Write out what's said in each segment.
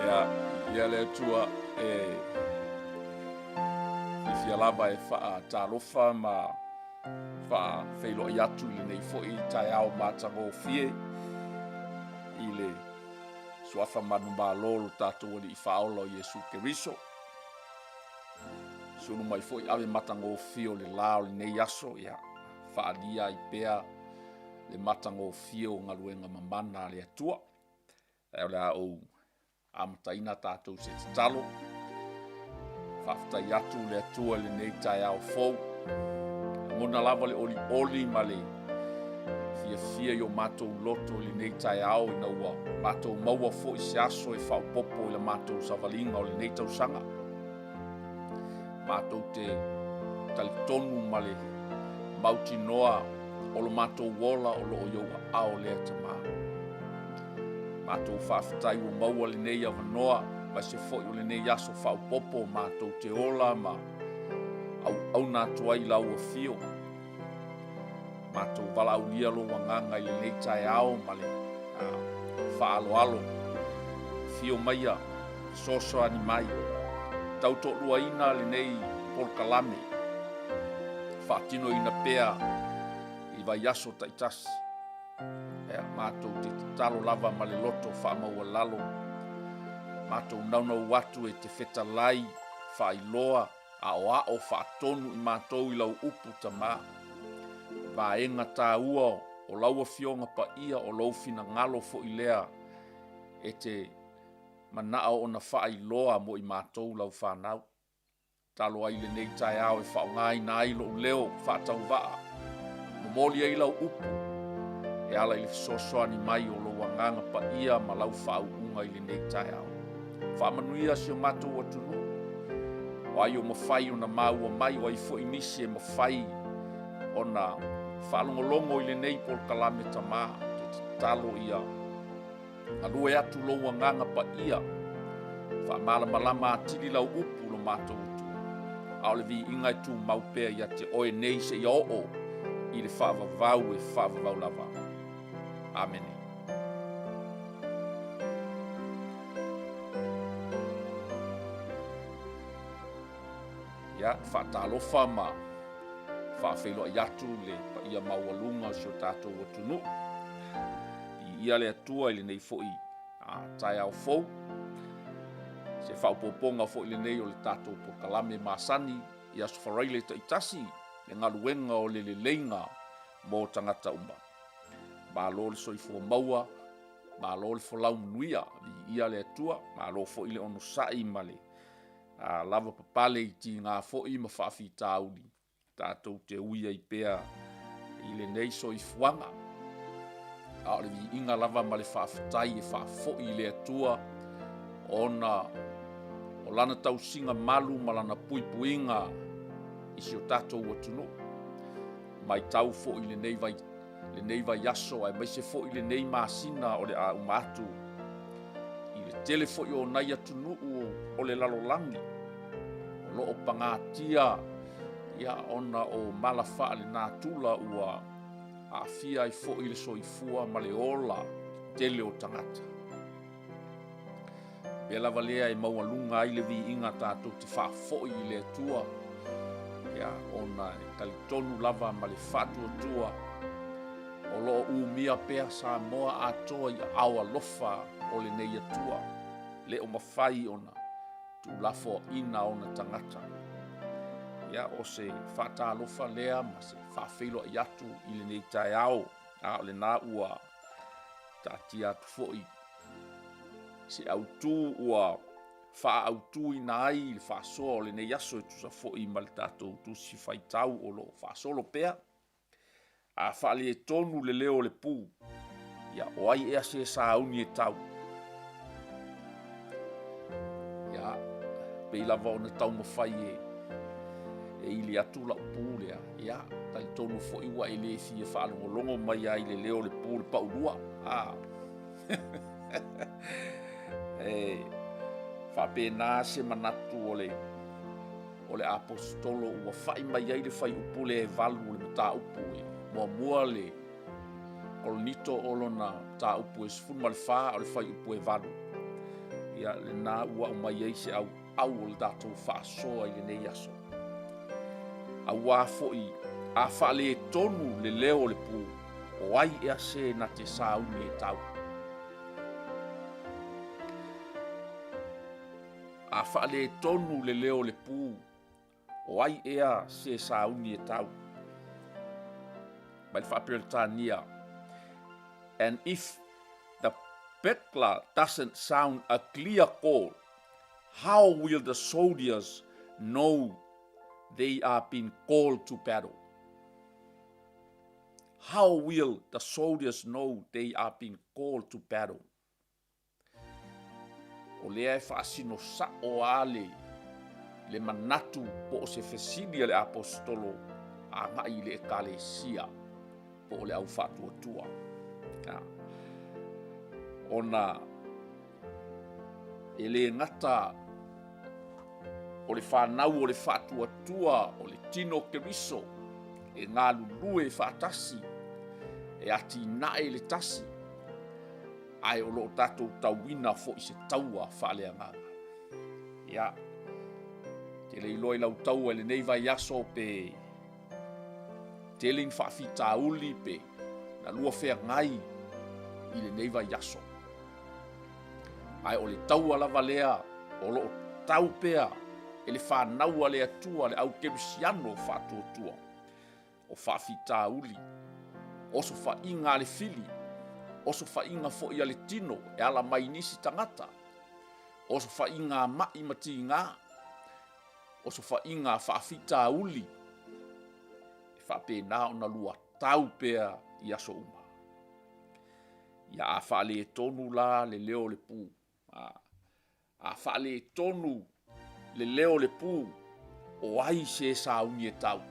Ia, ia le Atua e fiafia lava e faatalofa ma faafeiloai atu i lenei foi taeao matagofie i le Suafa manumalo o lo tatou Alii Faaola o Iesu Keriso. Sulu mai foi ave matagofie o le la o lenei aso, ia faaalia ai pea le matagofie o galuega mamana a le Atua. Ae o le a ou amataina tatou i se tatalo, faafetai atu i le Atua i lenei taeao fou. E lagona lava le olioli ma le fiafia i o matou loto i lenei taeao ina ua matou maua foi se aso e faaopoopo i le matou savaliga o lenei tausaga. Matou te talitonu ma le mautinoa o lo matou ola o lo o i ou aao lea Tama. Matou faafetai ua maua lenei avanoa aemaise foi o lenei aso faaopoopo matou te ola ma auauna atu ai i lau afio. Matou valaaulia lou agaga i lenei taeao ma le faaaloalo, afio maia fesoasoani mai, tautoaluaina lenei polokalame, faatinoina pea i vaiaso taitasi. Ia matou te tatalo lava ma le loto faamaualalo, matou naunau atu e te fetalai, faailoa, aoao faatonu i matou i lau upu tama, vaega taua o lau Afioga Paia o lou finagalo foi lea e te manao ona faailoa mo i matou lau fanau. Tatalo ai i lenei taeao e faaaogaina ai lou leo faatauvaa, momoli ai lau upu e ala i le fesoasoani mai o lou Agaga Paia ma lau faauuga i lenei taeao. Faamanuia si o matou atunuu, o ai o mafai ona maua mai, o ai foi nisi e mafai ona faalogologo i lenei polokalame Tama, ou te tatalo ia galue atu lou Agaga Paia, faamalamalama atili lau upu i lo matou atunuu, a o le viiga e tumau pea ia te oe nei seia oo i le faavavau e faavavau lava. Amene. Ia, faatalofa ma faafeiloai atu le paia maualuga o si o tatou atunuu. Viia le Atua i lenei foi taeao fou, se faaopoopoga foi lenei o le tatou polokalame masani i Aso Faraile taitasi, le galuega o le leleiga mo tagata uma. Malo le soifua maua, malo le folau manuia, viia le Atua, malo foi le onosai ma le lavapapale i tiga foi ma faafitauli tatou te ui ai pea i lenei soifuaga. A o le viiga lava ma le faafetai e faafoi i le Atua ona o lana tausiga malu ma lana puipuiga i si o tatou atunuu. Matau foi i lenei vaiaso aemaise foi lenei masina o le a uma atu i le tele foi o nai atunuu o le lalolagi o lo o pagatia ia ona o mala faalenatura ua aafia ai foi le soifua ma le ola tele o tagata. O le mea lava lea e maualuga ai le viiga tatou te faafoi i le Atua, ia, ona e talitonu lava ma le faatuatua o lo o umia pea Samoa atoa i aao alofa o lenei Atua, le o mafai ona tuulafoaiina ona tagata. Ia, o se faatalofa lea ma se faafeiloai atu i lenei taeao, a o lena ua taatia atu foi se autu ua faaautuina ai le faasoa o lenei aso e tusa foi ma le tatou tusi faitau o lo o faasolo pea. A faaletonu le leo o le pu, ia o ai ea se sauni e tau? Ia, pei lava ona taumafai e e ili atu lau pu lea, ia, talitonu foi ua e le fia faalogologo mai lava i le leo o le pu o le paulua. A e faapena se manatu o le o le Aposetolo ua fai mai ai le fuaiupu lea e 8 o le mataupu e muamua le Korinito o lona mataupu e 14 o le fuaiupu e 8. Ia, lena ua aumai ai se auau o le tatou faasoa i lenei aso. Auā foi a faaletonu le leo o le pu, o ai ea se na te sauni e tau? A faaletonu le leo o le pu, o ai ea se sauni e tau? Mai le Faa-Peretania, And if the bugler doesn't sound a clear call, how will the soldiers know they are being called to battle? How will the soldiers know they are being called to battle? O lea e faasino sa'o a le le manatu po o se fesili a le Aposetolo agai i le Ekalesia po o le au faatuatua. Ona e le gata o le fanau o le faatuatua o le tino o Keriso e galulue faatasi, e atinae le tasi, ae o lo o tatou tauina foi se taua faaleagaga. Ia, te le iloa i lau taua i lenei vaiaso pe tele ni faafitauli pe na lua feagai i lenei vaiaso. Ae o le taua lava lea o lo o tau pea e le fanau a le Atua le au kerisiano faatuatua o faafitauli, osofaiga a le fili, osofaiga foi a le tino e ala mai i nisi tagata, osofaiga a mai ma tiga, osofaiga a faafitauli, e faapena ona lua tau pea i aso uma. Ia a faaletonu la le leo o le pu, a faaletonu le leo o le pu, o ai se sauni e tau?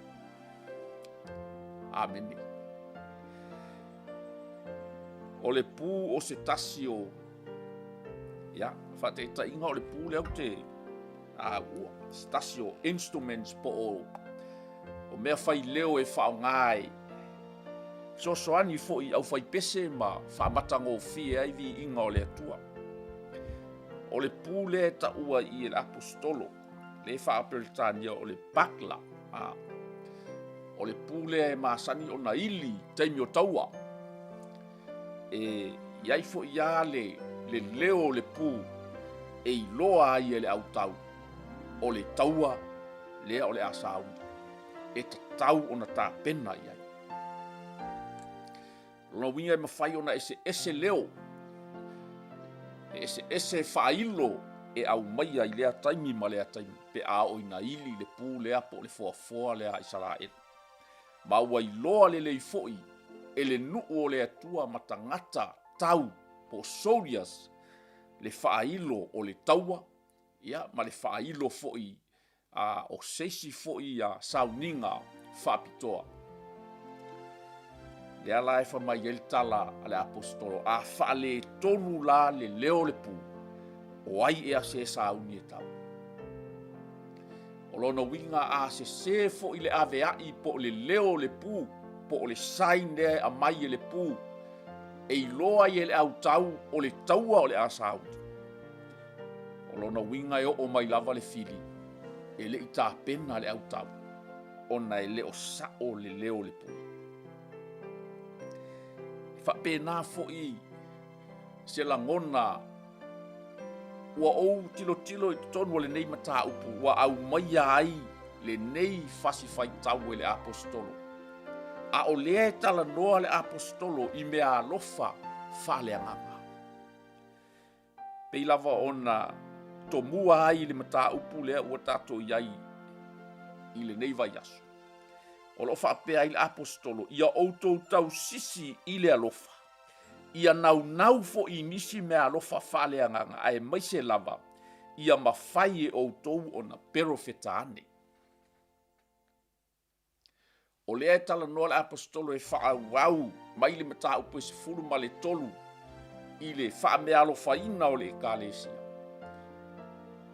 Amene. O le pu o se tasi o, ia, faataitaiga o le pu lea ou te a ua, se tasi o instruments po o o mea fai leo e faaaoga e fesoasoani foi i aufaipese ma faamatagofie ai viiga o le Atua. O le pu lea e taua i i e le Aposetolo, lea e faa-Peretania o le bugler, a, o le pu lea e masani ona ili i taimi o taua. E i ai foi lava le, le leo o le pu e iloa ai e le autau o le taua lea o le a sauni, e tatau ona tapena i ai. O lona uiga e mafai ona eseese leo, e eseese faailo e aumaia i lea taimi ma lea taimi pe a oo ina ili le pu lea po o le foafoa lea a Isaraelu. Ma ua iloa lelei foi e le nuu o le Atua ma tagata tau po o soldiers le faailo o le taua ia ma le faailo foi a o se isi foi sauniga faapitoa. Lea la e fai mai ai le tala a le Aposetolo, a faaletonu la le leo o le pu, o ai ea se sauni e tau? O lona uiga a sese foi le aveai po o le leo o le pu, po o le sign lea e aumai e le pu, e iloa ai e le autau o le taua o le a sauni. O lona uiga e oo mai lava le fili, e le i tapena le autau, ona e le o sao le leo o le pu. E faapena foi se lagona ua ou tilotilo i totonu o lenei mataupu ua aumaia ai lenei fasi faitau e le Aposetolo. A o lea e talanoa le Aposetolo i meaalofa faaleagaga. Pei lava ona tomua ai i le mataupu lea ua tatou i ai i lenei vaiaso. O lo o faapea ai le Aposetolo, ia outou tausisi i le alofa, ia naunau foi i nisi meaalofa faaleagaga, aemaise lava ia mafai e outou ona perofeta ane. O lea e talanoa le Aposetolo e faaauau mai le mataupu e 13 i le faameaalofaina o le Ekalesia.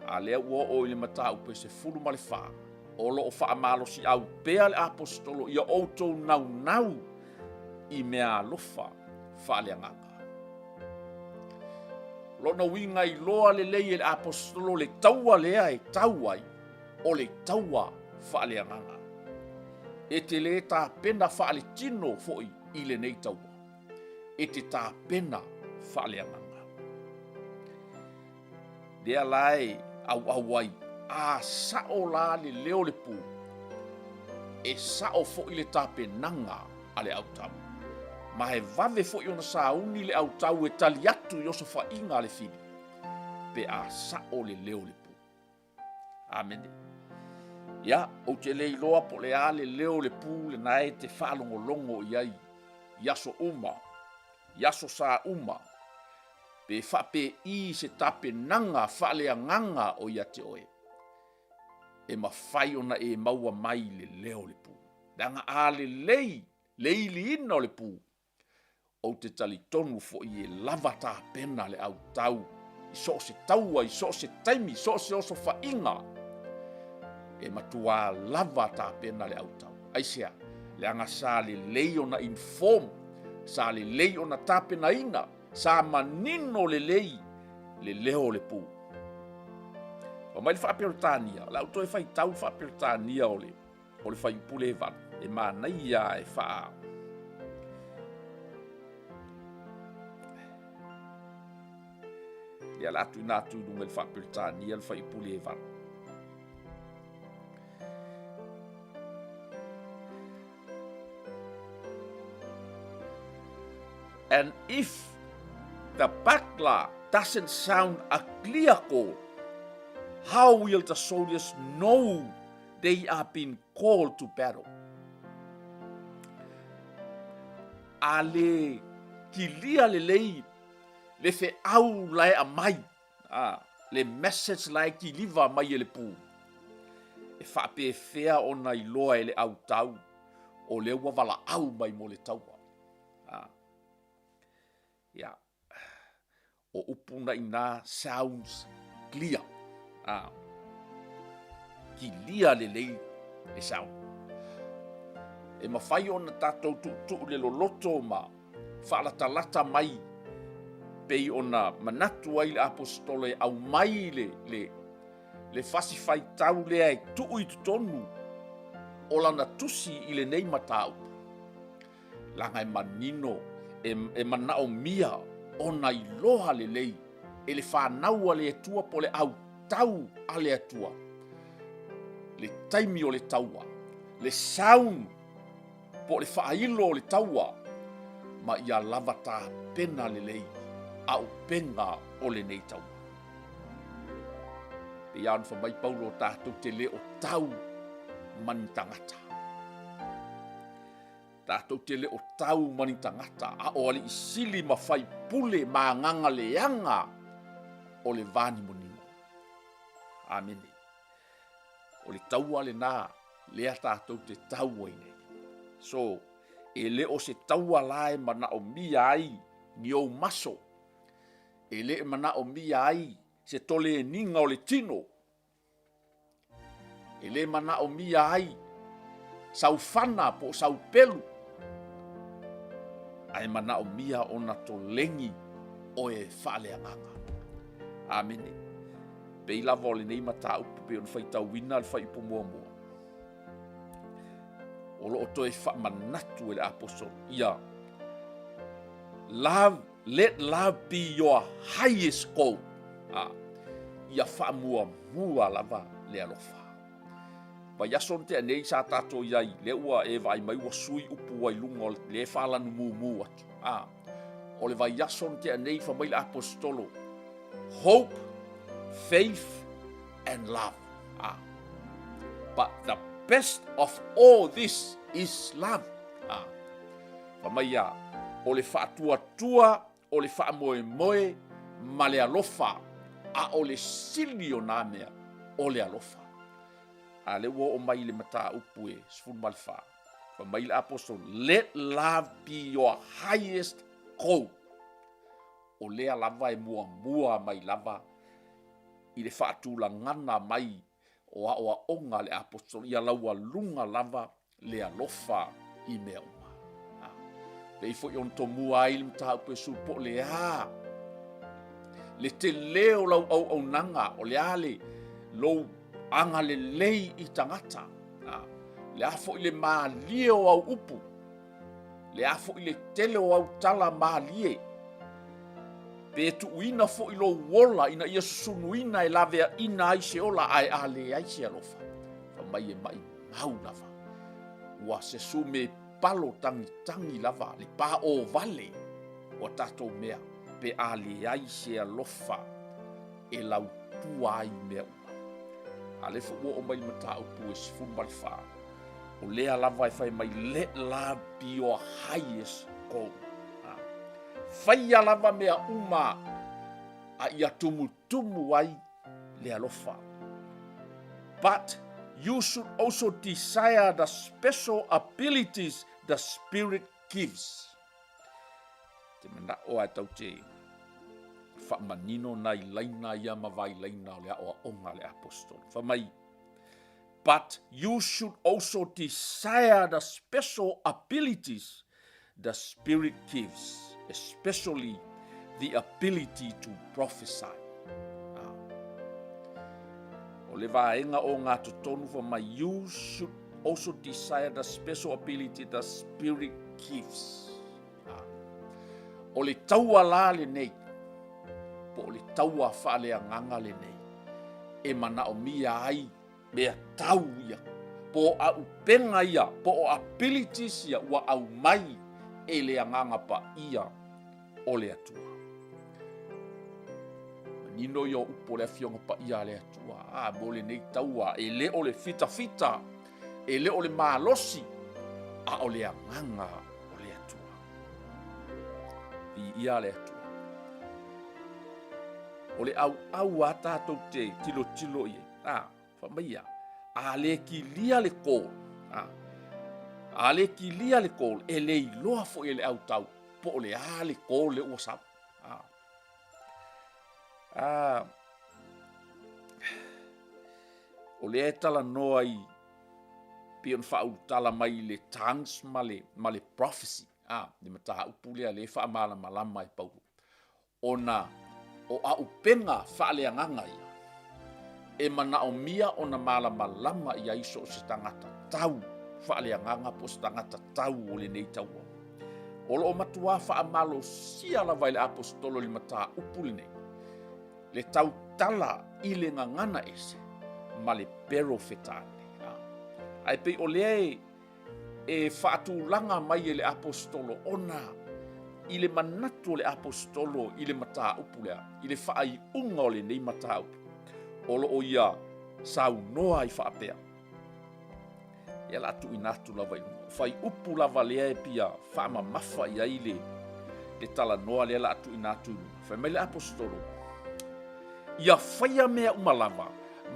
A lea ua oo i le mataupu e 14, o lo o faamalosiau pea le Aposetolo ia outou naunau i meaalofa faaleagaga. Lona uiga iloa lelei e le Aposetolo le taua lea e tau ai, o le taua faaleagaga. E te le tapena faaletino foi i lenei taua, e te tapena faaleagaga. Lea la e auau ai, a sao la le leo o le pu, e sao foi le tapenaga a le autau. Ma e vave foi ona sauni le autau e tali atu i osofaiga a le fili, pe a sao le leo o le pu. Amene. Ia, ou te le iloa po o le a le leo o le pu lena e te faalogologo i ai i aso uma, i aso sa uma, pe faapei se tapenaga faaleagaga o ia te oe, e mafai ona e maua mai le leo o le pu. Leaga a lelei le iliina o le pu, ou te talitonu foi e lava tapena le autau i so o se taua, i so o se taimi, i so o se osofaiga, e matuā lava tapena le autau. Aisea? Leaga sa lelei ona inform, sa lelei ona tapenaina, sa manino lelei le leo o le pu. Fai mai le Faa-Peretania, o le a ou toe faitau le Faa-Peretania o le o le fuaiupu lea e 8, e manaia e faa Ia la tuuina atu i luga i le Faa-Peretania le fuaiupu lea e 8. And if the bugler doesn't sound a clear call, how will the soldiers know they are being called to battle? A le kilia lelei le feau la e aumai, a, le message la e kiliva mai e le pu, e faapefea ona iloa e le autau o lea ua valaau mai mo le taua. A, ia, o upu na ina sounds clear. A, kilia lelei le sound. E mafai ona tatou tuutuu le loloto ma faalatalata mai pei ona manatu ai le aposetolo e aumai le, le, le fasi faitau lea e tuu i totonu o lana tusi i lenei mataupu. Leaga e manino, e, e manaomia ona iloa lelei e le fanau a le Atua po o le autau a le Atua le taimi o le taua, le sound po o le faailo o le taua, ma ia lava tapena lelei auupega o lenei taua. Pei lava ona fai mai Paulo, tatou te le o tau ma ni tagata. Tatou te le o tau ma ni tagata, a o alii sili ma faipule ma agaga leaga o le va nimonimo. Amene. O le taua lena lea tatou te tau ai nei. So, e le o se taua la e manaomia ai ni ou maso, e le manaomia ai se toleniga o le tino, E le manaomia ai sau fana po o sau pelu, ae manaomia ona tolegi oe faaleagaga. Amene. Pei lava o lenei mataupu pei ona faitauina le fuaiupu muamua, o lo o toe faamanatu e le aposolo ia love Let love be your highest goal. Ah, ia faamuamua lava le alofa. Vaiaso na tea nei sa tatou i ai, lea ua e vaai mai ua sui upu ai luga o le faalanu mumu atu. Ah, o le vaiaso na tea nei fai mai le aposetolo, hope, faith and love. Ah, but the best of all this is love. Ah, Fai mai ia, o le faatuatua, o le faamoemoe ma le alofa, a o le sili o nā mea, o le alofa. A lea ua oo mai i le mataupu e 14, fai mai le apostle, let love be your highest goal. O lea lava e muamua mai lava i le faatulagana mai o aoaoga a le apostle, ia laualuga lava le alofa i mea uma. Pei foi ona tomua ai le mataupu e su po o le a. Le tele o lau auaunaga, o le a le lou agalelei i tagata, le a foi le malie o au upu, le a foi le tele o au tala malie, pe tuuina foi lou ola ina ia susunuina e laveaina ai se ola ae a leai se alofa, fai mai e maimau lava, ua se sume palo tagitagi lava le paovale o a tatou mea pe a leai se alofa e lautua ai mea uma. A lea foi ua oo mai le mataupu e 14, o lea lava e fai mai, let love be your highest goal. Faia lava mea uma a ia tumutumu ai le alofa. But you should also desire the special abilities the Spirit gives. Te mana'o a e tau te faamanino nai laina ia ma vai laina o le aoaoga a le apostolo. Fai mai, But you should also desire the special abilities the Spirit gives, especially the ability to prophesy. Ah. O le vaega o ngā totonu fai mai, you should also desire the special ability the Spirit gives. Ah. O le taua la lenei, po o le taua faaleagaga lenei, e manaomia ai mea tau ia, po o auupega ia, po o abilities ia ua aumai e le Agaga Paia o le Atua. Manino ia o upu o le Afioga Paia a le Atua, a mo lenei taua, e le o le fitafita, e le o le malosi, a o le Agaga o le Atua. Viia le Atua. O le ʻauʻau a tatou te tilotilo i ai, a, fai mai ia, a le kilia le goal, a, a le kilia le goal, e le iloa foi e le autau po o le a le goal lea ua sau. A, a, o lea e talanoa i pei ona faaulutala mai i le tongues ma le, ma le prophecy, a, le mataupu lea lea e faamalamalama e Paulo. Ona o auupega faaleagaga ia, e manaomia ona malamalama i ai so o se tagata tau faaleagaga po o se tagata tau o lenei taua. O lo o matuā faamalosia lava e le Aposetolo i le mataupu lenei, le tautala i le gagana ese ma le perofetane. Ae pei o lea e e faatulaga mai e le Aposetolo ona i le manatu o le Aposetolo i le mataupu lea, i le faaiuga o lenei mataupu, o lo o ia saunoa ai faapea, ia la tuuina atu lava i luga. O fuaiupu lava lea e pia faamamafa i ai le, le talanoa lea la tuuina atu i luga. Fai mai le Aposetolo, ia faia mea uma lava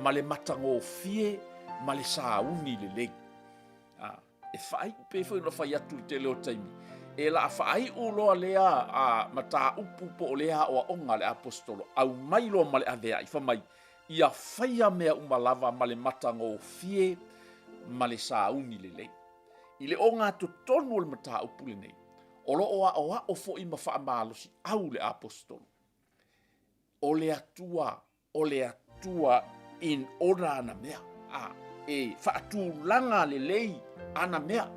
ma le matagofie ma le sauni lelei. A, e faaiu pei foi ona fai atu i le tele o taimi, e la faaiu loa lea a mataupu po o lea aoaoga a le Aposetolo, aumai loa ma le aveai, fai mai, ia faia mea uma lava ma le matagofie ma le sauni lelei. I le ogatotonu o le mataupu lenei, o lo o aoao foi ma faamalosiau le Aposetolo. O le Atua o le Atua in order ana mea, a, e faatulaga lelei ana mea.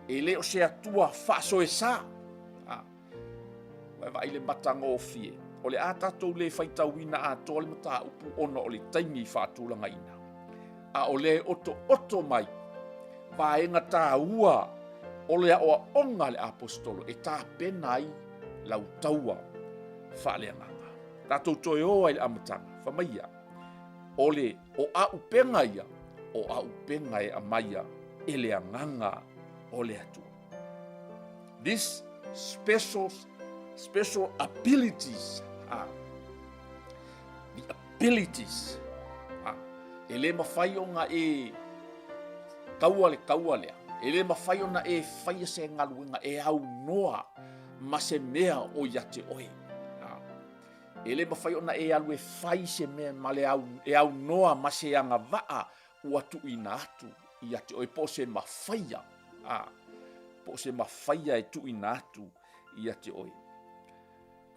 E le o se Atua faasoesa, a, vaai le matagofie, o le a tatou le faitauina atoa le mataupu ona o le taimi i faatulagaina. A o lea e otooto mai vaega taua o le aoaoga a le Aposetolo e tapena ai lau taua faaleagaga. Tatou toe o ai i le amataga, fai mai ia, o le o auupega ia, o auupega e aumaia e le Agaga o le Atua. This special, special abilities, ah, the abilities, ah, e le mafai ona e taua le taua lea, e le mafai ona e faia se galuega e aunoa ma se mea o ia te oe. E le mafai ona e alu e fai se mea ma le au, e aunoa ma se agavaa ua tuuina atu ia te oe, po o se mafaia, a, po o se mafaia e tuuina atu ia te oe.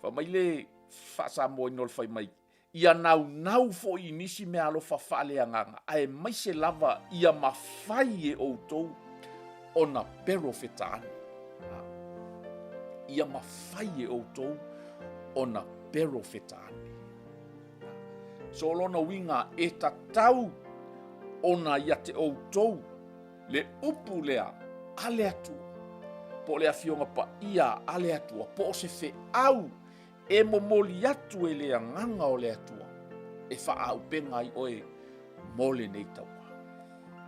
Fai mai le Faa-Samoaina o le fai mai, Ia naunau foi i nisi meaalofa faaleagaga, aemaise lava ia mafai e outou ona perofeta ane. Ia mafai e outou ona perofeta ane. So o lona uiga e tatau ona ia te outou le upu lea a le Atua, po o le Afioga Paia a le Atua, po o se feau e momoli atu e le Agaga o le Atua e faaaupega ai oe mo lenei taua.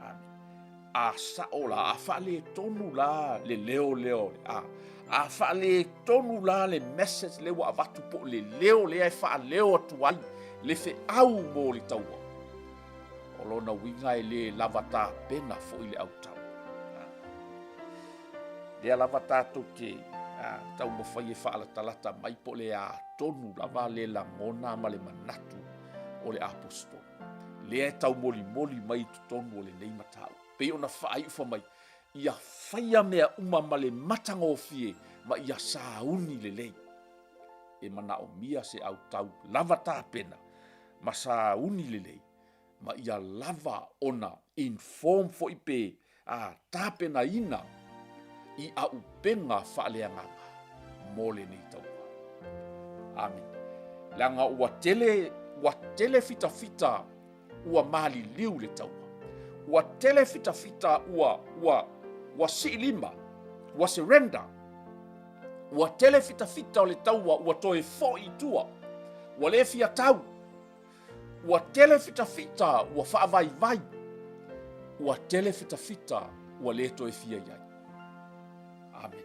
Amene. A sao la, a faaletonu la le leo lea o le a, a faaletonu la le message lea ua avatu po o le leo lea e faaleo atu ai le feau mo le taua, o lona uiga e le lava tapena foi le autau. Lea lava tatou te taumafai e faalatalata mai po o le a tonu lava le lagona ma le manatu o le aposetolo. Lea e taumolimoli mai i totonu o lenei mataupu. Pei ona faaiu fai mai, ia faia mea uma ma le matagofie ma ia sauni lelei. E manaomia se autau lava tapena ma sauni lelei ma ia lava ona inform foi pe a tapenaina i aupega faaleagaga mo lenei taua. Amene. Leaga ua tele, ua tele fitafita ua maliliu le taua. Ua tele fitafita ua, ua, ua siilima, ua surrender. Ua tele fitafita o le taua ua toe foi i tua. Ua le fia tau. Ua tele fitafita ua faavaivai, ua tele fitafita ua le toe fia i ai. Amene.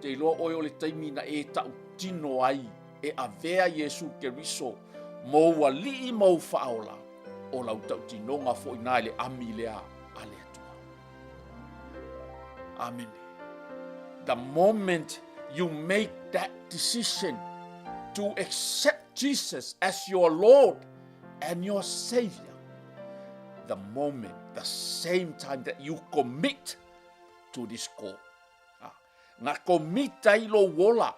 Te iloa oe o le taimi na e tautino ai e avea Iesu Keriso mou alii ma ou faaola, o lau tautinoga foi na i le ami lea a le Atua. Amene. The moment you make that decision to accept Jesus as your Lord and your Savior, the moment, the same time that you commit to this call. Ah, na commit ai lou ola,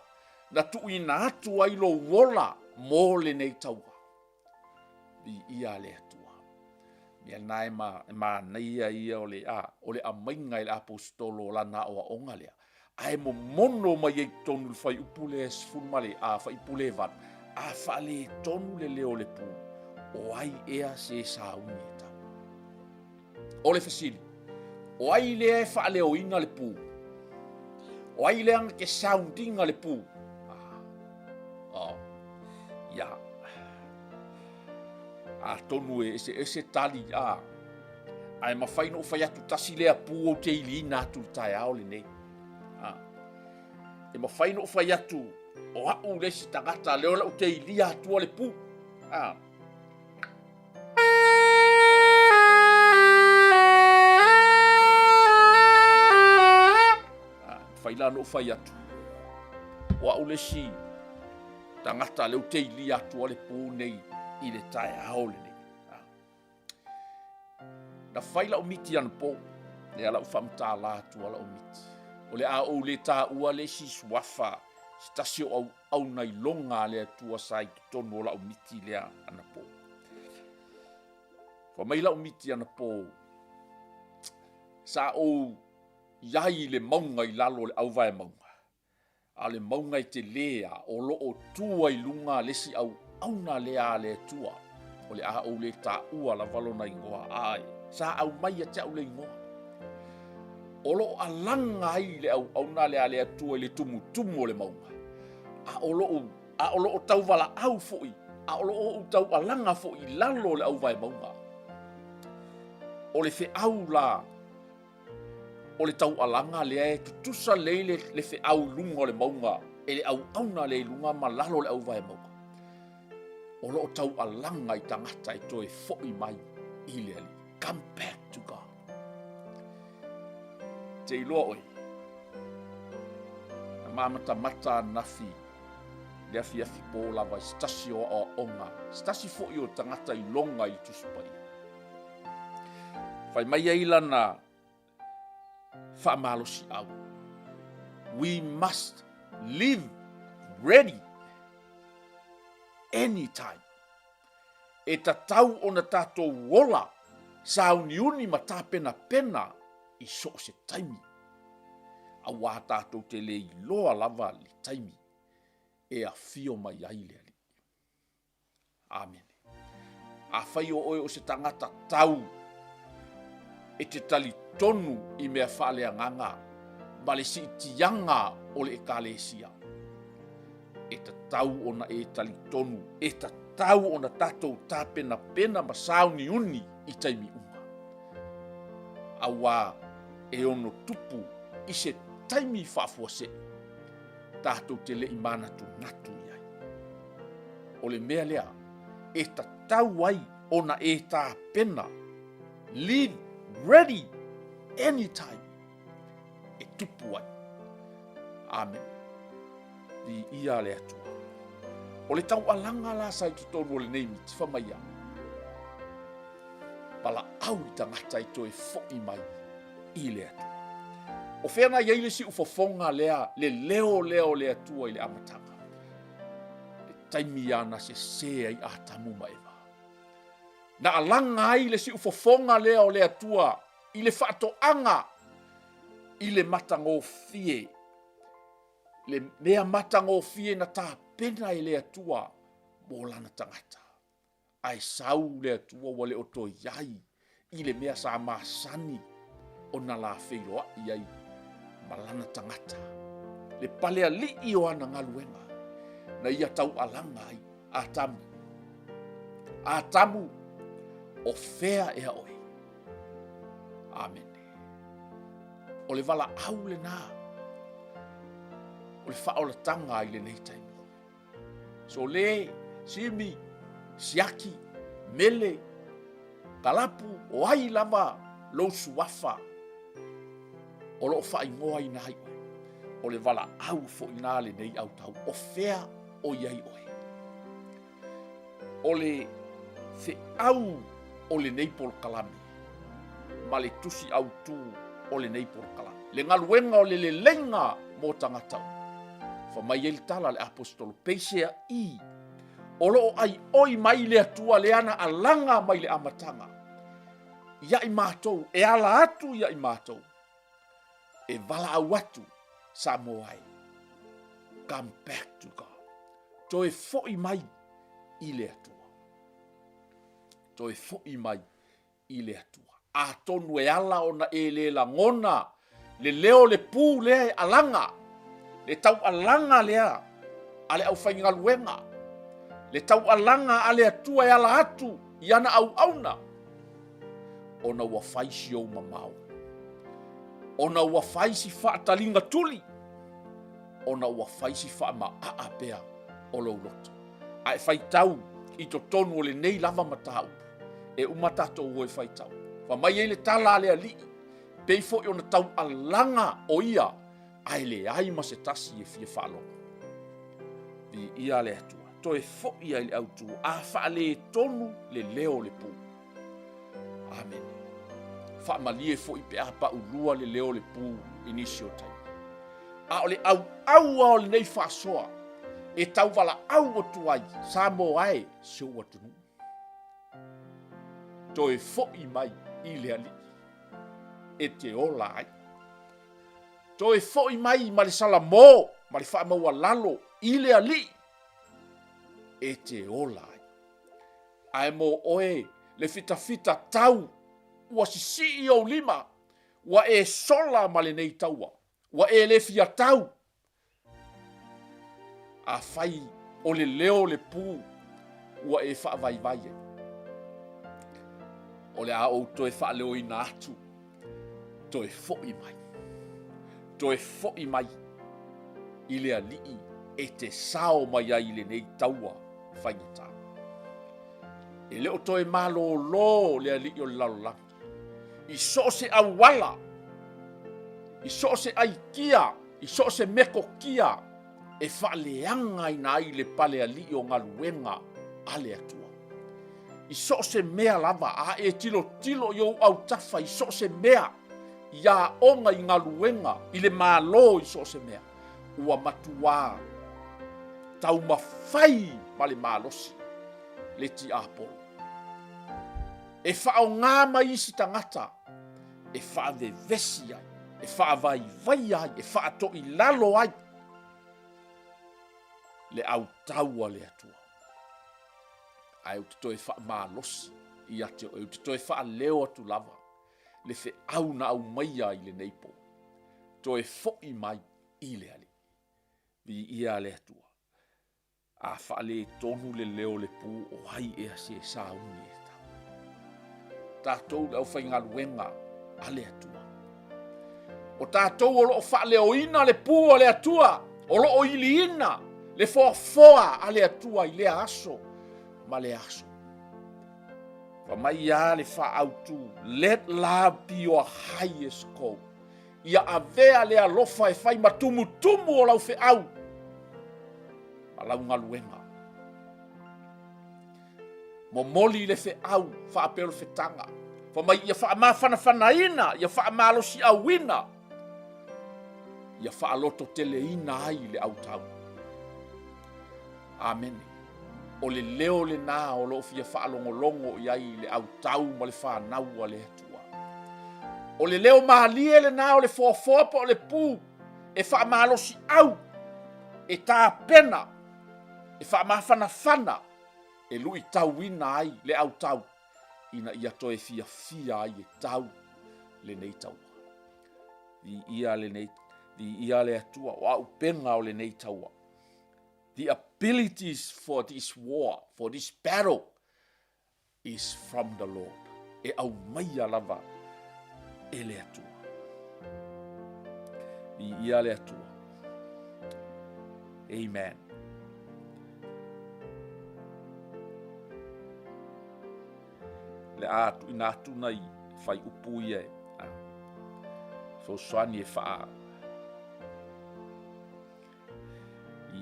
na tuuina atu ai lou ola mo lenei taua. Viia le Atua. Mea na e, ma, e manaia ia o le, a, o le amaiga i le aposetolo o lana aoaoga lea. Ae momono mai ai totonu le fuaiupu lea e sefulu ma le, a, fuaiupu le valu, a faaletonu le leo o le pū, o ai ea se sauni e tau? O le fesili, o ai lea e faaleoina le pū? O ai lea na ke soundinga le pū? Ah, oh, ia. Atonu e ese ese tali, a. Ae mafai na ou fai atu tasi lea pū ou te iliina atu i le taeao lenei. A. E mafai na ou fai atu o au le isi tagata lea o lau te ilia atua le pū. A. Fai la na ou fai atu, o au le isi tagata lea ou te ilia atua le pū nei i le taeao lenei. Na fai lau miti anapo, lea lau faamatala atua lau miti. O le a ou le taua le isi suafa, se tasi o auauna iloga a le Atua sa i totonu o lau miti lea anapo. Fai mai lau miti anapo, sa ou iai i le mauga i lalo o le auvae mauga, A o le mauga e telē a o lo o tu ai luga le isi auauna lea a le Atua, o le a ou le taua lava lona igoa, ae sa aumai ia te au le igoa. O lo o alaga ai le auauna lea a le Atua i le tumutumu o le mauga, a o lo o, a o lo o tauvalaau foi, a o lo o ou taualaga foi i lalo o le auvae mauga. O le feau la O le taualaga lea e tutusa lelei le, le feau i luga o le mauga e le auauna lea i luga ma lalo o le auvae mauga. O lo o taualaga i tagata e toe foi mai i le Alii. Come back to God. Te iloa oe, na māmatamata anafi le afiafi pō lava i se tasi o aoaoga, se tasi foi o tagata iloga i le Tusi Paia. Fai mai ai lana faamalosiau. We must live ready. anytime. E tatau ona tatou ola sauniuni ma tapenapena i so o se taimi, auā tatou te le iloa lava le taimi e afio mai ai le Alii. Amene. Afai o oe o se tagata tau e te talitonu i mea faaleagaga ma le siitiaga o le Ekalesia, e tatau ona e talitonu, e tatau ona tatou tapenapena ma sauniuni i taimi uma, auā e ono tupu i se taimi faafuasei tatou te le i manatunatu i ai. O le mea lea e tatau ai ona e tapena, live ready anytime e tupu ai. Amene. Viia le Atua. O le taualaga la sa i totonu o lenei miti, fai mai ia, valaau i tagata e toe foi mai i le Atua. O fea na i ai le siufofoga lea, le leo lea o le Atua i le amataga? Le taimi ia na sese ai Atamu ma Eva. Na alaga ai le siufofoga lea o le Atua i le faatoaga i le matagofie, le mea matagofie na tapena e le Atua mo lana tagata. Ae sau le Atua ua le o toe i ai i le mea sa masani ona la feiloai ai ma lana tagata, le palealii o ana galuega na ia taualaga ai. Atamu, Atamu, o fea ea oe? Amene. O le valaau lena o le faaolataga i lenei taimi. Sole, Simi, Siaki, Mele, Kalapu, o ai lava lou suafa o lo o faaigoaina ai oe. O le valaau foi na lenei autau, o fea o i ai oe? O le feau o lenei polokalame ma le tusi autu o lenei polokalame, le galuega o le leleiga mo tagata uma. Fa mai ai le tala a le aposetolo, peiseai o lo o aioi mai le Atua lea na alaga mai le amataga ia i matou, e ala atu ia i matou, e valaau atu Samoa e, come back to God. Toe foi mai i le Atua. Toe foi mai i le Atua. Atonu e ala ona e le lagona le leo o le pū lea e alaga, le taualaga lea a le aufaigaluega, le taualaga a le Atua e ala atu i ana auauna, ona ua fai si ou mamao, ona ua fai si faataliga tuli, ona ua fai si faamaaa pea o lou loto. A e faitau i totonu o lenei lava mataupu, e uma tatou o e faitau. Fa mai ai le tala a le Alii, pei foi ona taualaga o ia, ae leai ma se tasi e fia faalogo. Viia le Atua, toe foi ai le autu, a faaletonu le leo o le pū. Amene. Faamalie foi pe a paulua le leo o le pū i nisi o taimi. A o le auau a o lenei faasoa e tauvalaau atu ai Samoa e si ou atunuu. Toe foi mai i le Alii e te ola ai. Toe foi mai ma le salamo ma le faamaualalo i le Alii e te ola ai. Ae mo oe le fitafita tau ua sisii ou lima, ua e sola ma lenei taua, ua e le fia tau. Afai o le leo o le pū ua e faavaivai ai, o le a ou toe faaleoina atu, toe foi mai, toe foi mai i le Alii e te sao mai ai i lenei taua faigata. E le o toe malōlō le Alii o le lalolagi i so o se auala, i so o se aikia, i so o se metotia e faaleagaina ai le pale alii o galuega a le Atua. I so o se mea lava, a e tilotilo i ou autafa i so o se mea, i aoga, i galuega, i le Malo, i so o se mea, ua matuā. taumafai ma le malosi le tiapolo. E faaaoga mai isi tagata e faavevesi ai, e faavaivaia ai, e faatoilalo ai le autau a le Atua. Ae ou te toe faamalosi ia te oe, ou te toe faaleo atu lava le feau na aumaia i lenei po. Toe foi mai i le Alii. Viia le Atua. A faaletonu le leo o le pu, o ai ea se sauni e tau? Tatou le aufaigaluega a le Atua. O tatou o lo o faaleoina le pu a le Atua, o lo o iliina le foafoa a le Atua i lea aso ma lea aso. Fa mai ia le faaautu, let love be your highest goal. Ia avea le alofa e fai ma tumutumu o lau feau ma lau galuega. Momoli le feau faapeolofetaga, fa mai ia faamafanafanaina, ia faamalosiauina, ia faalototeleina ai le autau. Amene. O le leo lena o lo o fia faalogologo i ai le autau ma le fanau a le Atua. O le leo malie lena o le foafoa po o le pu e faamalosiau, e tapena, e faamafanafana, e luitauina ai le autau ina ia toe fiafia ai e tau lenei taua. Viia lenei, viia le Atua, o auupega o lenei taua. The abilities for this war, for this battle is from the Lord. E aumaia lava e le Atua. Viia le Atua. Amen. Le a tuuina atu nai fai upu ia e fesoasoani e faa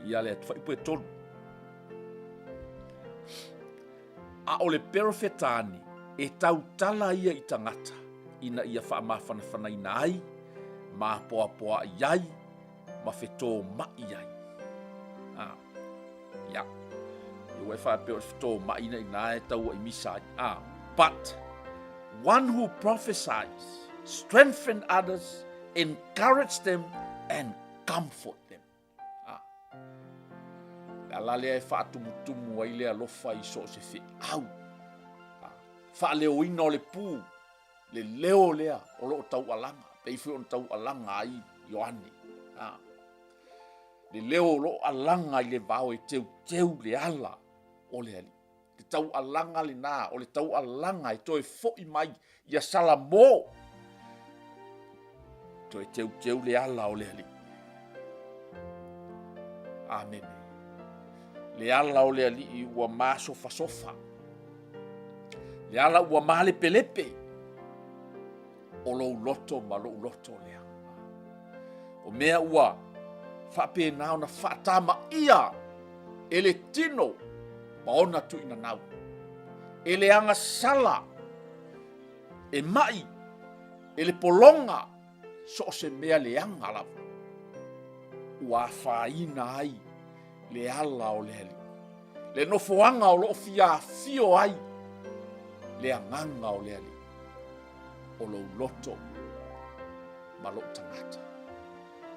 Ia le fuaiupu e tolu. A o le perofetani e tautala ia i tagata ina ia faamafanafanaina ai, ma apoapoaʻi ai, ma fetomaʻi ai. Ah, ia. Ia ua e faapea o le fetomaʻi na ina e tauaʻi misa ai. Ah, but one who prophesies strengthen others, encourage them and comfort them. Ah. Le ala lea e faatumutumu ai le alofa i so o se feau. Ah. Faaleoina o le pu, le leo lea o loo taualaga, pei foi ona taualaga ai Ioane. Ah. Le leo o loo alaga i le vao e teuteu le ala o le Alii. Le taualaga lena, o le taualaga e toe foi mai ia Salamo. Toe teuteu le ala o le Alii. Amene. Le ala o le Alii ua masofasofa. Le ala ua malepelepe. O lou loto ma lou loto lea. O mea ua faapena ona faatamaia e le tino ma ona tuinanau. E le agasala, e mai, e le pologa, so o se mea leaga lava. Ua afaina ai le ala o le Alii. Le nofoaga o lo o fia afio ai le agaga o le Alii. O lou loto ma lou tagata.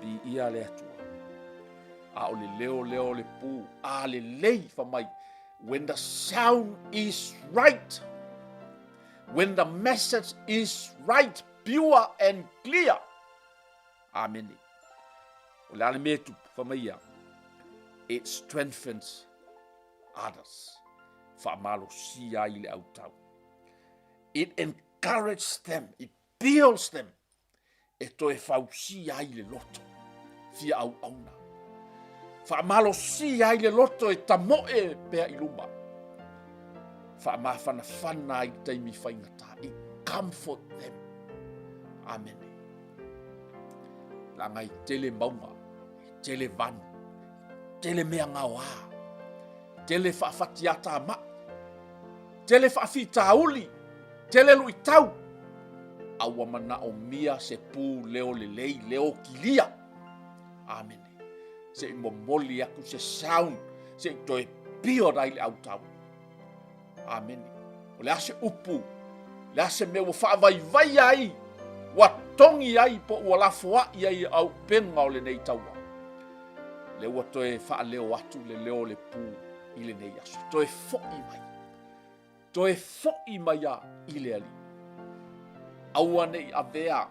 Viia le Atua. A o le leo lea o le pu, a lelei fa mai, when the sound is right, when the message is right, pure and clear. Amene. O le a le mea e tupu, fa mai ia, it strengthens others. Faamalosia ai le autau. It encourages them, it builds them e toe fausia ai le loto fia auauna. Faamalosia ai le loto e tamoe pea i luma. Faamafanafana ai le taimi faigata. It comfort them. Amene. Leaga e tele mauga, e tele vanu, e tele mea gaoā, tele faafatiatamai, Tele faafitauli, tele luitau, a ua manaomia se pu leo lelei, leo kilia. Amene. Se i momoli atu se sound se i toe pio ai le autau. Amene. O le a se upu, le a se mea ua faavaivai ai, ua togi ai po ua lafoai ai auupega o lenei taua. Lea ua toe faaleo atu le leo o le pu i lenei aso. Toe foi mai. Toe foi mai a i le Alii. Aua ne i avea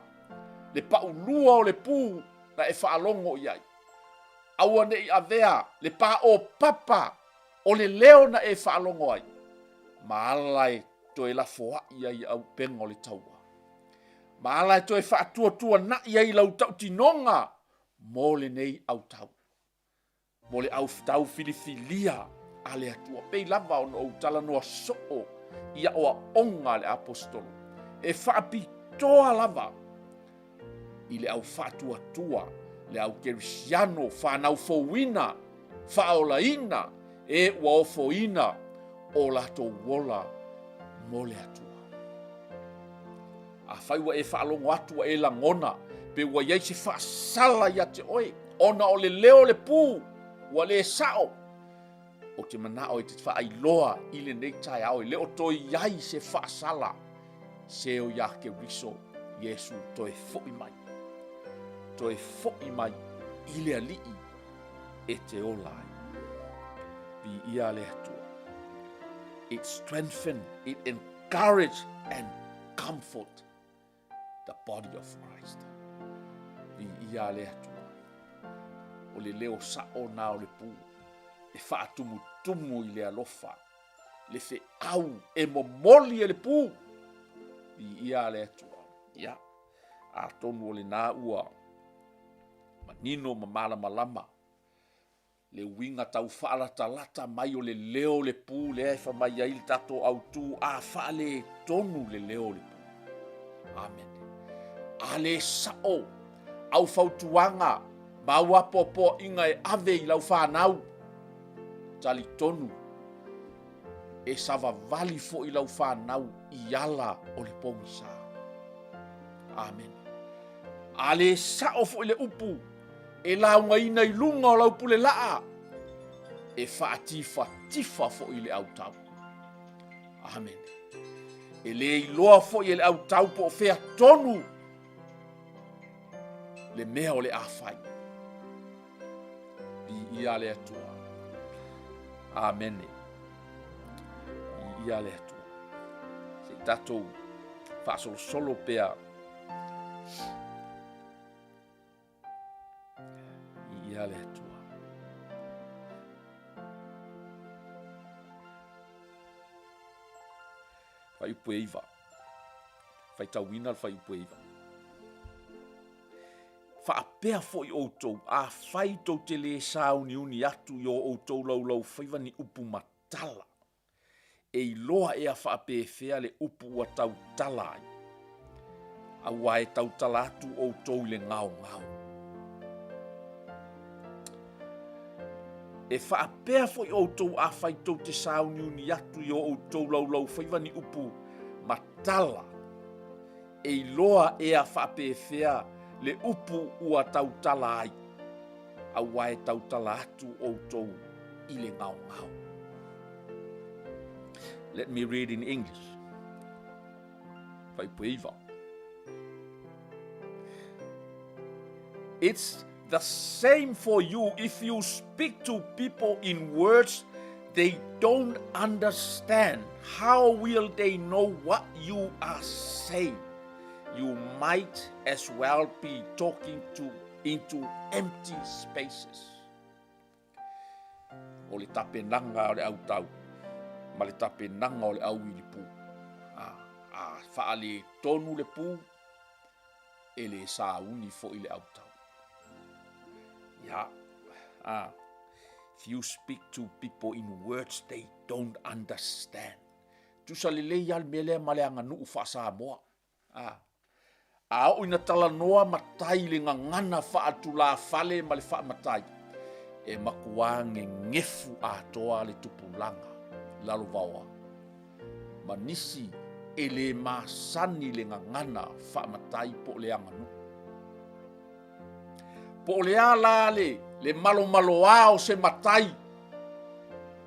le paulua o le pu na e faalogo i ai. Aua ne i avea le paopapa o le leo na e faalogo ai, ma ala e toe lafoai ai auupega o le taua, ma ala e toe faatuatuanai ai lau tautinoga mo lenei autau, mo le autau filifilia a le Atua. Pei lava ona ou talanoa soo i aoaoga a le Aposetolo, e faapitoa lava i le au faatuatua, le au kerisiano fanau fouina, faaolaina, e ua ofoina o latou ola mo le Atua. Afai ua e faalogo atu ua e lagona pe ua i ai se faasala ia te oe ona o le leo o le pu ua le sao, ou te manao e te faailoa i lenei taeao e le o toe i ai se faasala se o iā Keriso Iesu toe foi mai. Toe foi mai i le Alii e te ola ai. Viia le Atua. It strengthen, it encourage and comfort the body of Christ. Viia le Atua. O le leo sao na o le pu e faatumutumu i le alofa le feau e momoli e le pu. Viia le Atua. Ia, atonu o lena ua manino ma malamalama le uiga tau faalatalata mai o le leo o le pu lea e fai mai ai le tatou autu a faaletonu le leo o le pu. Amene. A le sao au fautuaga ma au apoapoaiga e ave i lau fanau, talitonu e savavali foi lau fanau i ala o le pogisa. Amene. A le sao foi le upu e laugaina i luga o lau pule laa, e faatifatifa foi le autau. Amene. E le iloa foi e le autau po o fea tonu le mea o le a fai. Viia le Atua. Amene. Viia le Atua. Se i tatou faasolosolo pea. Viia le Atua. Fuaiupu e 9. Faitauina le fuaiupu e 9. Faapea foi outou, afai tou te lē sauniuni atu i o outou laulaufaiva ni upu matala, e iloa ea faapefea le upu ua tautala ai, auā e tautala atu outou i le gaogao. E faapea foi outou afai tou te sauniuni atu i o outou laulaufaiva ni upu matala, E iloa ea faapefea le upu ua tautala ai, auā e tautala atu outou i le gaogao. Let me read in English. Fuaiupu e 9. It's the same for you if you speak to people in words they don't understand. How will they know what you are saying? You might as well be talking to into empty spaces. O le tapenaga o le autau ma le tapenaga o le auili pu. A, a faaletonu le pu, e le sauni foi le autau. Ia, a, if you speak to people in words they don't understand. Tusa lelei lava le mea lea ma le aganuu faa-Samoa. A, a oo ina talanoa matai i le gagana faatulafale ma le faamatai, e matua gegefu atoa le tupulaga lalovaoa ma nisi e le masani le gagana faamatai po o le aganuu. Po o le a la le, le malomaloa o se matai,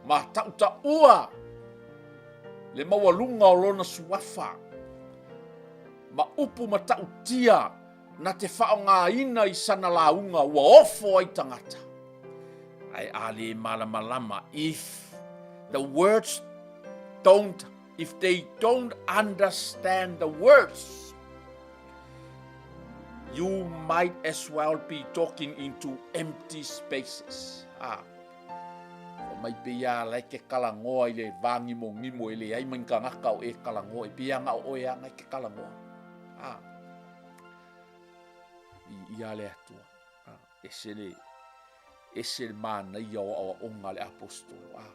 Ma taʻutaʻua le maualuga o lona suafa, ma upu matautia na te faaaogaina i sana lauga ua ofo ai tagata. Ae a le malamalama, if the words don't, if they don't understand the words, you might as well be talking into empty spaces. Ah. Fai mai pei a la e ke kalangoa i le vāgimogimo e leai ma ni kanaka o e kalangoa, e pei a na o ʻoe a na e ke kalangoa. Ah. I ia le Atua. Ah. Ese le, ese le manaia o aoaoga a le apostolo. Ah.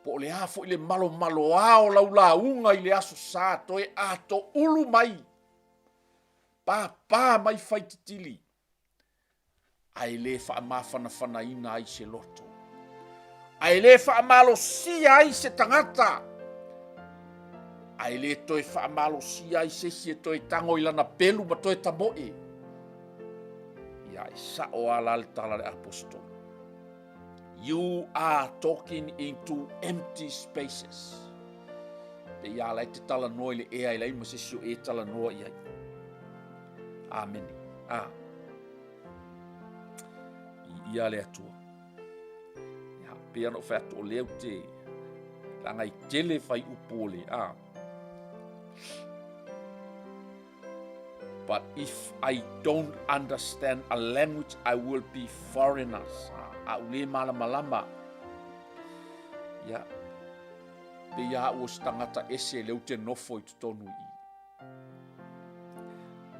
Po o le a foi le malomaloa o lau lauga i le Aso Sa, toe atoulu mai, pāpā mai faititili, ae le faamafanafanaina ai se loto, ae le faamalosia ai se tagata, ae le toe faamalosia ai se isi e toe tago i lana pelu ma toe tamoe. Ia, e sao lava la le tala a le apostolo. You are talking into empty spaces. Pei a la e te talanoa i le ea e leai ma se isi o e talanoa i ai. Amene. A. I ia le Atua. Ia, pei ona ou fai atu o lea ou te leaga i tele fuaiupu o le a. But if I don't understand a language, I will be foreigners. A u le malamalama. Ia, pei a au o se tagata ese lea ou te nofo i totonu i i.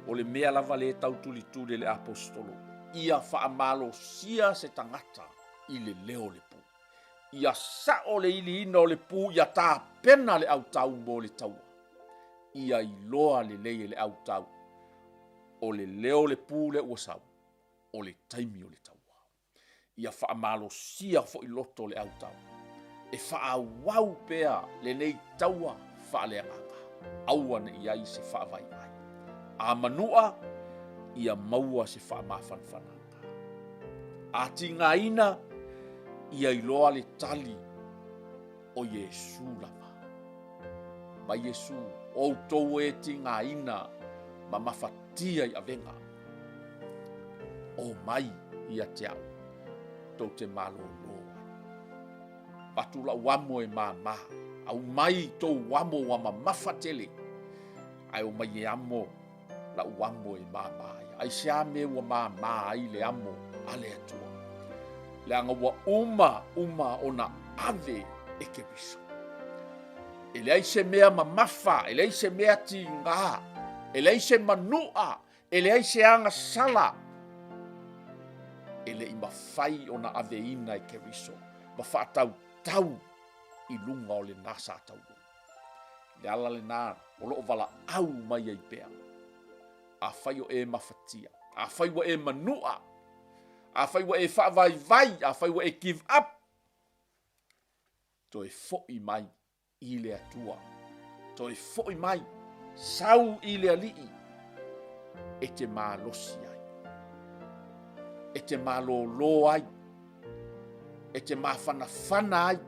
O le mea lava lea e tau tulituli e le apostolo, ia faamalosia se tagata i le leo o le pu. Ia sao le iliina o le pu, ia tapena le autau mo le taua. Ia iloa lelei e le autau, o le leo o le pu lea ua sau, o le taimi o le taua. Ia faamalosia foi loto o le autau, e faaauau pea lenei taua faaleagaga, aua ne i ai se faavaivai. A manua, ia maua se faamafanafanaga. A tigaina, ia iloa le tali o Iesu lava. Mai Iesu, o outou e tigaina ma mafatia i avega, o mai ia te au, tou te malōlō ai. Avatu lau amo e māmā, aumai tou amo ua mamafa tele, ae omai e amo lau amo e māmā ai. Aisea mea ua māmā ai le amo a le Atua? Leaga ua uma uma ona ave e Keriso. E leai se mea mamafa, e leai se mea tigā, e leai se manuʻa, e leai se agasala e le i mafai ona aveina e Keriso ma faatautau i luga o lena sa taulou. Le ala lena o loo valaau mai ai pea. Afai o e mafatia, afai ua e manua, afai ua e faavaivai, afai ua e give up, toe foi mai i le Atua. Toe foi mai, sau i le Alii e te malosi ai, e te malōlō ai, e te mafanafana ai,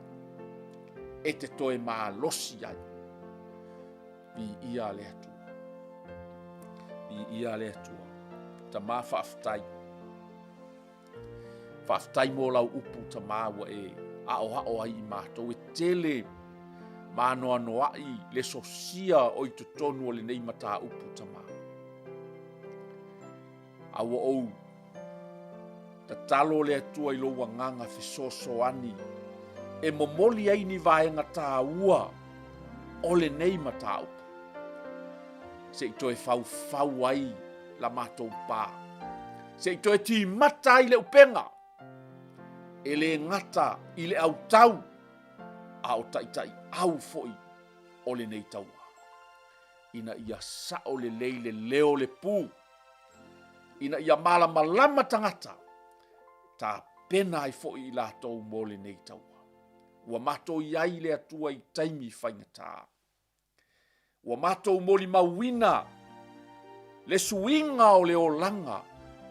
e te toe malosi ai. Viia le Atua. Viia le Atua. Tamā faafetai. Faafetai mo lau upu Tamā ua e aoao ai i matou e tele maanoanoaʻi le sosia o i totonu o lenei mataupu Tamā. A ua ou tatalo le Atua i lou agaga fesoasoani e momoli ai ni vaega tāua o lenei mataupu, se i toe faufau ai la matou pā, se i toe timata ai le upega, e le gata i le autau, a o taitaiau foi o lenei taua, ina ia sao lelei le leo o le pu, ina ia malamalama tagata, tapena ai foi i latou mo lenei taua. Ua matou i ai le Atua i taimi faigata. Ua matou molimauina le suiga o le olaga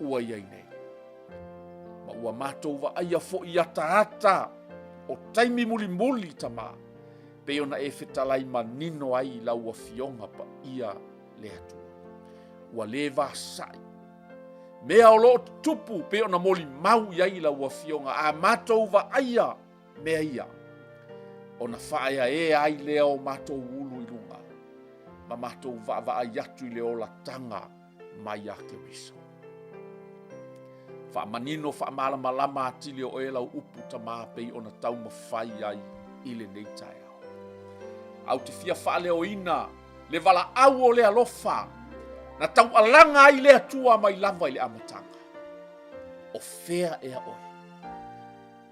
ua i ai nei. Ma ua matou vaaia foi i ataata O taimi mulimuli, Tama, pei ona e fetalai manino ai i lau Afioga Paia le Atua. Ua le vasa'i mea o lo o tutupu pei ona molimau i ai lau Afioga, a matou vaaia mea ia, ona faaeaea ai lea o matou ulu i luga, ma matou vaavaai atu i le olataga mai ia Keriso. Faamanino faamalamalama atili o oe lau upu Tama pei ona taumafai ai i lenei taeao. Au te fia faaleoina le valaau o le alofa na taualaga ai le Atua mai lava i le amataga. O fea ea oe?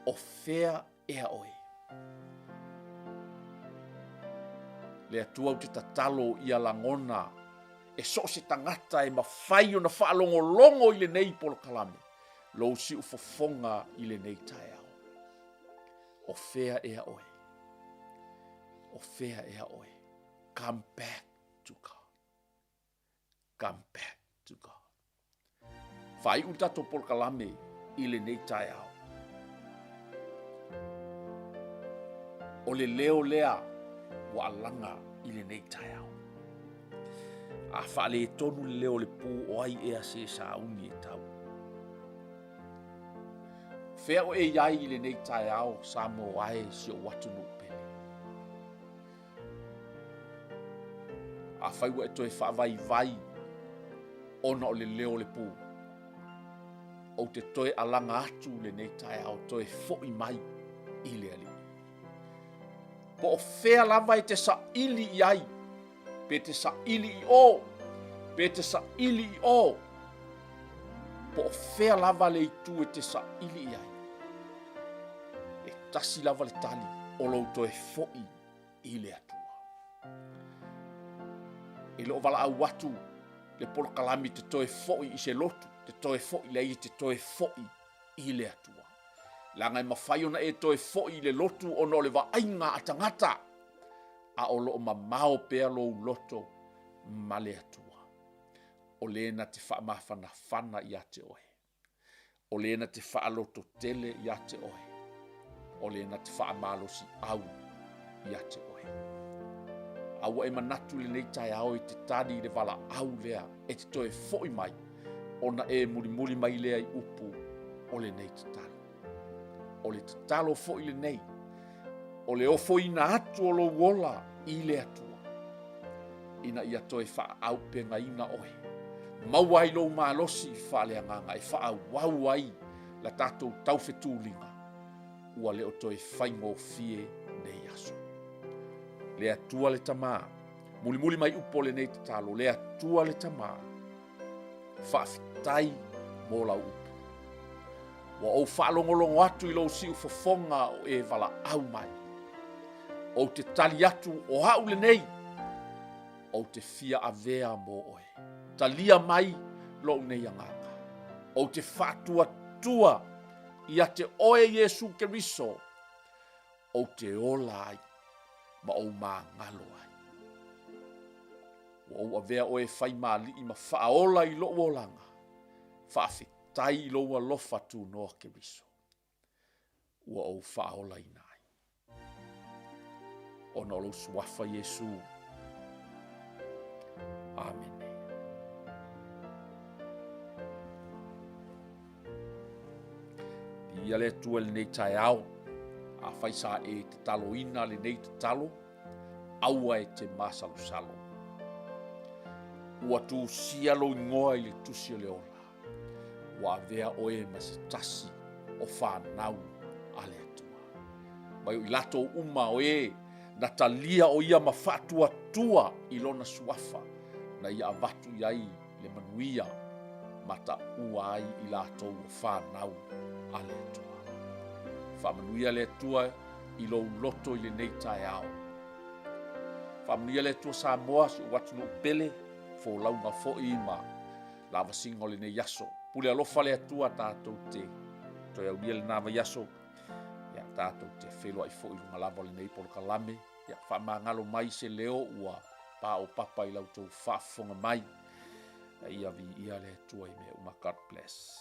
O fea ea oe? Le Atua ou te tatalo ia lagona e so o se tagata e mafai ona faalogologo i lenei polokalame, lou siufofoga i lenei taeao. O fea ea oe? O fea ea oe? Come back to God. Come back to God. Faaiu le tatou polokalame i lenei taeao. O le leo lea ua alaga i lenei taeao. A faaletonu le leo o le pū, o ai ea se sauni e tau? Fea o e i ai i lenei taeao, Samoa e si ou atunuu pele? Afai ua e toe faavaivai ona o le leo o le pū, ou te toe alaga atu lenei taeao, toe foi mai i le Alii. Po o fea lava e te saili i ai, pe te saili i o, pe te saili i o, po o fea lava le itu e te saili i ai, e tasi lava le tali o lou toe foi i le Atua. E le o valaau atu le polokalame te toe foi i se lotu, te toe foi, leai e te toe foi i le Atua. Leaga e mafai ona e toe foi i le lotu ona o le vaaiga a tagata, a o lo o mamao pea lou loto ma le Atua. O le na te faamafanafana ia te oe. O le na te faalototele ia te oe. O le na te faamalosiau ia te oe. A ua e manatu i lenei taeao e te tali i le valaau lea e te toe foi mai, ona e mulimuli mai lea i upu o lenei tatalo. O le tatalo foi lenei, o le ofoina atu o lou ola i le Atua, ina ia toe faaaupegaina oe, maua ai lou malosi faaleagaga e faaauau ai la tatou taufetuliga, ua le o toe faigofie nei aso. Le Atua le Tama, mulimuli mai upu o lenei tatalo, le Atua le Tama, faafetai mo lau upu. Ua ou faalogologo atu i lou siufofoga o e valaau mai. Ou te tali atu o au lenei, ou te fia avea mo oe. Talia mai lou nei agaga. Ou te faatuatua ia te oe Iesu Keriso, ou te ola ai ma ou magalo ai. Ua ou avea oe e fai ma alii ma faaola i lou olaga. Faafetai i lou alofa tunoa Keriso. Ua ou faaolaina ai. Ona o lou suafa Iesu. Amene. Ia le Atua i lenei taeao, afai sa e tataloina lenei tatalo, aua e te masalosalo. Ua tusia lou igoa i le tusi o le ola. Ua avea oe ma se tasi o fanau a le Atua. Mai o i latou uma o e na talia o ia ma faatuatua i lona suafa, na ia avatu i ai le manuia ma taua ai i latou o fanau a le Atua. Faamanuia le Atua i lou loto i lenei taeao. Faamanuia le Atua Samoa, si ou atunuu pele, folauga foi ma lavasiga o lenei aso. Pule alofa le Atua tatou te toe aulia lena vaiaso. Ia, tatou te feiloai foi i luga lava o lenei polokalame. Ia, faamagalo mai se leo ua paopapa i la outou faafofoga mai. Ia viia le Atua i mea uma. God bless.